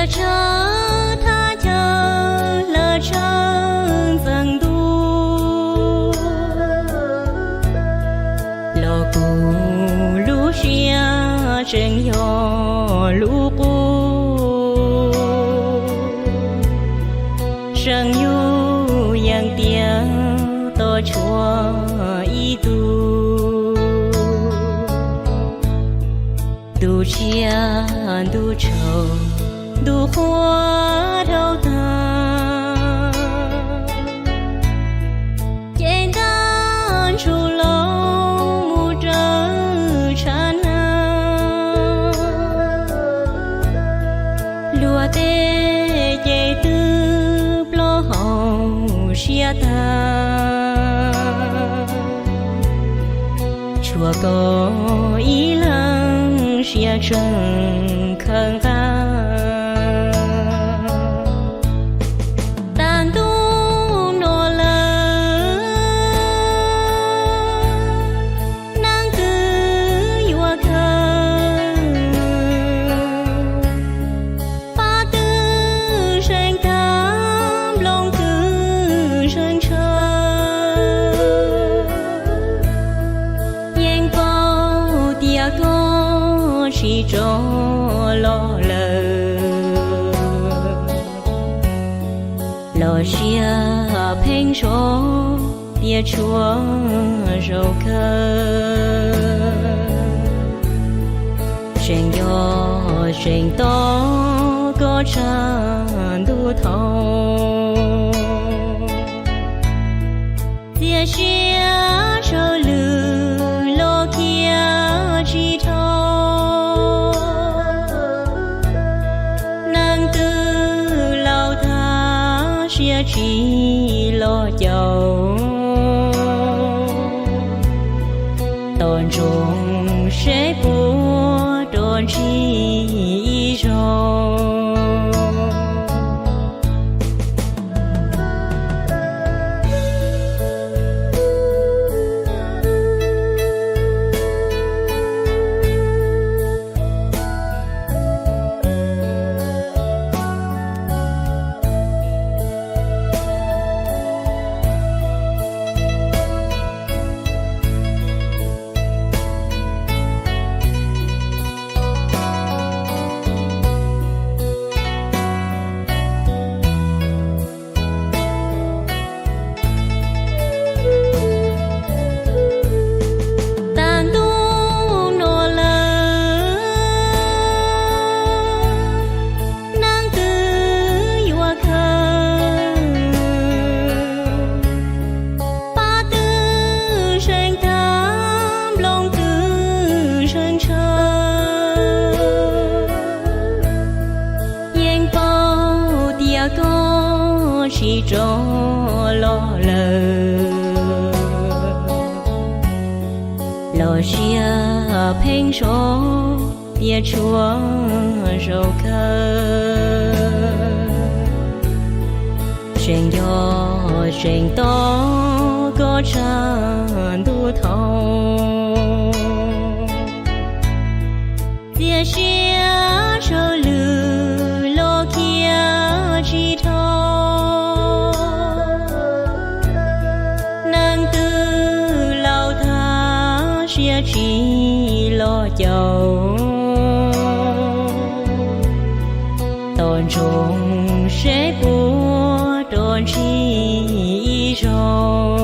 Tshav thaj chaw lawv tshaw ntxeev ntuj, los kuv lub siab tseem yog lub qub. Seem yug yees tias tos tshuav ib tug, ntuj tshiab ntuj tsaus, ntuj qhuav dhau tag, ces ntab ntshua loo mus raws tshav nag. Luag tej ces twb ploj hauv siab tag, tshuav koj ib leeg siab tseem khaws nqa. Tag ntuj no lawm, neeg twg yuav khaws? Paj twg zeeg tag, nplooj twg zeeg tshaw? Yeej paub tias koj tsis tso los lawm, los siab pheej zog tias tshuav zaum kawg. Tseem yog tseem tos koj tshav ntuj thaum, txias siab tsawg lwm los khiav tsis dhau. Neeg twg laus tag siab tsis los caum, tos ntsoov seb puas rov ntsib ib zaug. Tag ntuj no lawm, neeg twg yuav khaws? Paj twg zeeg tag, nplooj twg zeeg tshaw? Yeej paub tias koj tsis tso los lawm, los siab pheej zog tias tshuav zaum kawg. Tseem yog tseem tos koj tshav ntuj thaum, txias siab tsawg lwm los khiav tsis dhau. Neeg twg laus tag siab tsis los caum, tos ntsoov seb puas rov ntsib ib zaug.